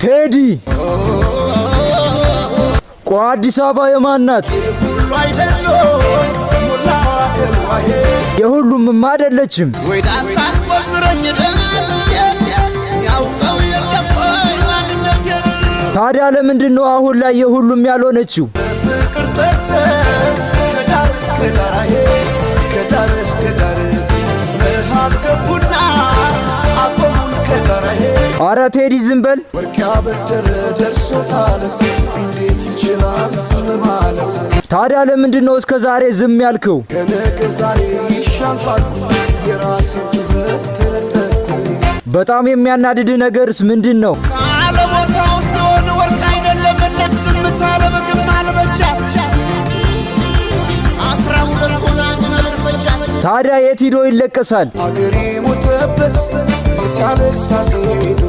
ቴዲ፣ ቆይ አዲስ አበባ የማን ናት? ሁሉ አይደሎ ሞላ አገሯሄ። የሁሉምማ አይደለችም። ወይ አታስቆጥረኝ ደናትቴ ያውቀው የለም ወይ ማንነቴን? ታዲያ ለምንድን ነው አሁን ላይ የሁሉም ያልሆነችው? ፍቅር ጠርተን ከዳር እስከ ዳር አሄ፣ ከዳር እስከ ዳር መሃል ገቡና አቆሙን ከዳር አሄ። አረ ቴዲ ዝም በል። ወርቅ ያበደረ ደርሶታለት እንዴት ይችላል ዝም ማለት? ታዲያ ለምንድን ነው እስከ ዛሬ ዝም ያልከው? ከነገ ዛሬ ይሻል ባልኩ የራሴን ጩኸት ተነጠቅኩኝ። በጣም የሚያናድድህ ነገርስ ምንድን ነው? ካለቦታው ሲሆን ወርቅ አይደለም ዝምታ ለምግብ አልበጃት፣ 12 ሆና ነብር ፈጃት። ታዲያ የት ሂዶ ይለቀሳል? አገሬ ሞተበት የት ያለቅሳል ሄዱ።